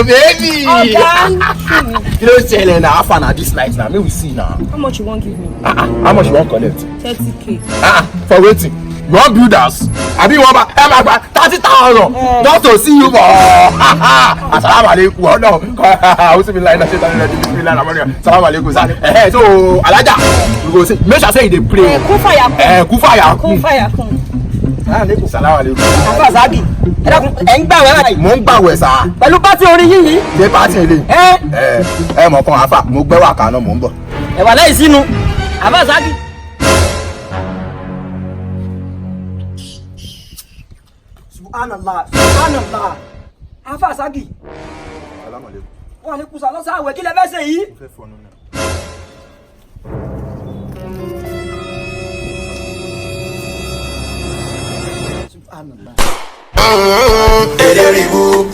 Baby. Ọ̀gá. Kí ló ṣẹlẹ̀ na? How far na this night na? Make we see na. How much you wan give me? Ah ah, how much you wan collect? 30K. Ah ah, for wetin? You wan build house? Abi you wan buy? Ẹ máa gba 30,000 just to see you for. Asalaamu alaikum ọ̀nà auzubillahi minash shaitani rajim bismillahir rahmanir rahim. Salaam alaikum sir. Eh, so Alhaja, we go see. Make sure say you dey pray. Ẹ kún fàyà kún. Eh, kún fàyà Kún kún. fàyà kún. Salaam alaikum. Àfáà Zaki, ẹ dákun, ẹ̀ ń gbà wẹ́ báyìí. Mo ń gbàwẹ̀ sá. Pẹ̀lú pátí orin yín yìí. Ṣé pátí ilé? Ẹ Ẹ ẹ mọ̀ kan àfà, mo gbẹ́wà kaná, mò ń bọ̀. ẹ̀wà láì sínú. Àfáà Zaki. Subhanallah, subhanallah. Àfáà Zaki, Salaam alaikum. wọ́n ní kùsà lọ́sàn-án àwẹ̀ kí lẹ fẹ́ ṣe yìí. Mo fẹ́ fọnú náà. Subhanallah. Eléribú.